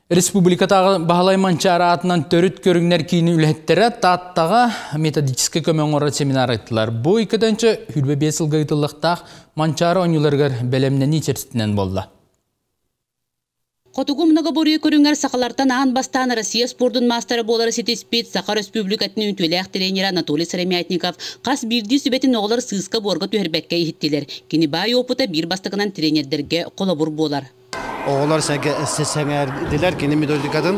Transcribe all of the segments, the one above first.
Республикатааҕы Баһылай Манчаары аатынан төрүт көрүҥнэр киинин үлэһиттэрэ Тааттаҕа методическай көмө оҥорор семинар ыыттылар. Бу 2025 сылга ыытыллыахтаах Манчаары оонньууларыгар бэлэмнэнии чэрчитинэн буолла. Хотугу многоборье көрүҥэр сахалартан аан бастаан Россия спордун маастара буолары ситиспит Саха Өрөспүүбүлүкэтин үтүөлээх тренерэ Анатолий Сыромятников хас биирдии сүбэтин оҕолор сыыска-буорга түһэрбэккэ иһиттилэр. Кини баай опыта биир бастакынан тренердэргэ холобур буолар. Оҕолор сэҥээрдилэр кини методикатын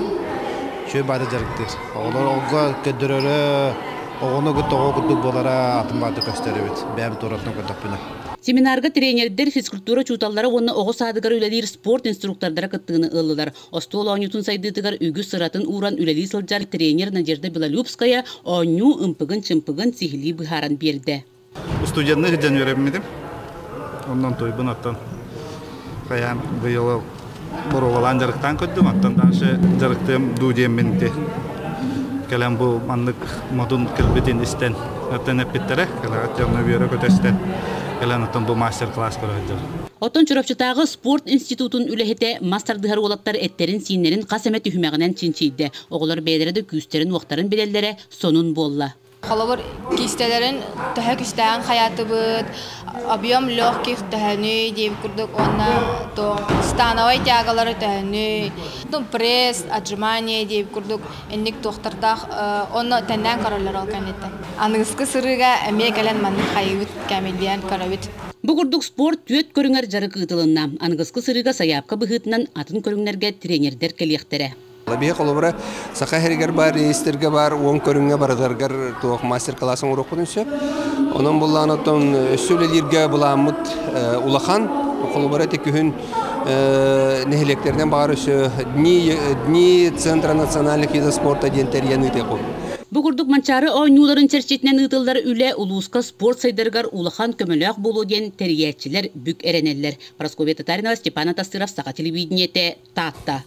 үчүгэй баайда дьарыктыыр. Оҕолор олго көрдөрөрө, оҕону кытта оҕо курдук буолара атын баайда көстөр эбит. Бэйэм туораттан көрдөхпүнэ. Семинарга тренердэр, физкультура учууталлара уонна оҕо саадыгар үлэлиир спорт инструктордара кыттыыны ыллылар. Остуол оонньуутун сайдыытыгар үгүс сыратын ууран үлэлии сылдьар тренер Надежда Белолюбская оонньуу ымпыгын-чымпыгын сиһилии быһааран биэрдэ. Студенныы сылдьан үөрэммитим. Онон туйбун оттон хайаан быйыл боруобалаан дьарыктаан көрдүм. Оттон дальше дьарыктыам дуу диэммин ити кэлэн бу маннык модун кэлбитин истэн оттон эппиттэрэ. Кэлэҕит дьоҥҥо үөрэ көтө истэн кэлэн оттон бу мастер-класс көрө сылдьабын. Оттон Чурапчытааҕы спорт институтун үлэһитэ мас тардыһар уолаттар эттэрин-сииннэрин хас эмэ түһүмэҕинэн чинчийдэ. Оҕолор бэйэлэрэ да күүстэрин-уохтарын билэллэрэ сонун буолла. Холобур, киистэлэрин төһө күстээҕин хайаатыбыт, объем легких төһөнүй диэбит курдук уонна то становой тягалары төһөнүй, ну пресс, отжимание диэбит курдук инник туохтардаах онно тэннээн көрөллөр ол кэнниттэн. Аныгыскы сырыыга эмиэ кэлэн маннык хайыыбыт кэмилиэн көрөбүт. Бу курдук спорт түөрт көрүҥэр дьарык ыытылынна. Аныгыскы сырыыга сайаапка быһыытынан атын көрүҥнэргэ тренердэр кэлиэхтэрэ. Биһи холобура Саха сиригэр баар, реестргэ баар уон көрүҥҥэ барытаргар туох мастер-класс оҥоруохпутун сөп. Онон буллаан оттон өссө үлэлииргэ былааммыт улахан. Холобура ити күһүн нэһилиэктэринэн баҕар өссө дни, дни Центра национальных видов спорта диэн тэрийэн ыытыахпыт. Бу курдук Манчаары оонньууларын чэрчитинэн ыытыллар үлэ улууска спорт сайдарыгар улахан көмөлөөх буолуо диэн тэрийээччилэр бүк эрэнэллэр. Прасковья Татаринова, Степан Атастыров, Саха телевидениетэ, Таатта.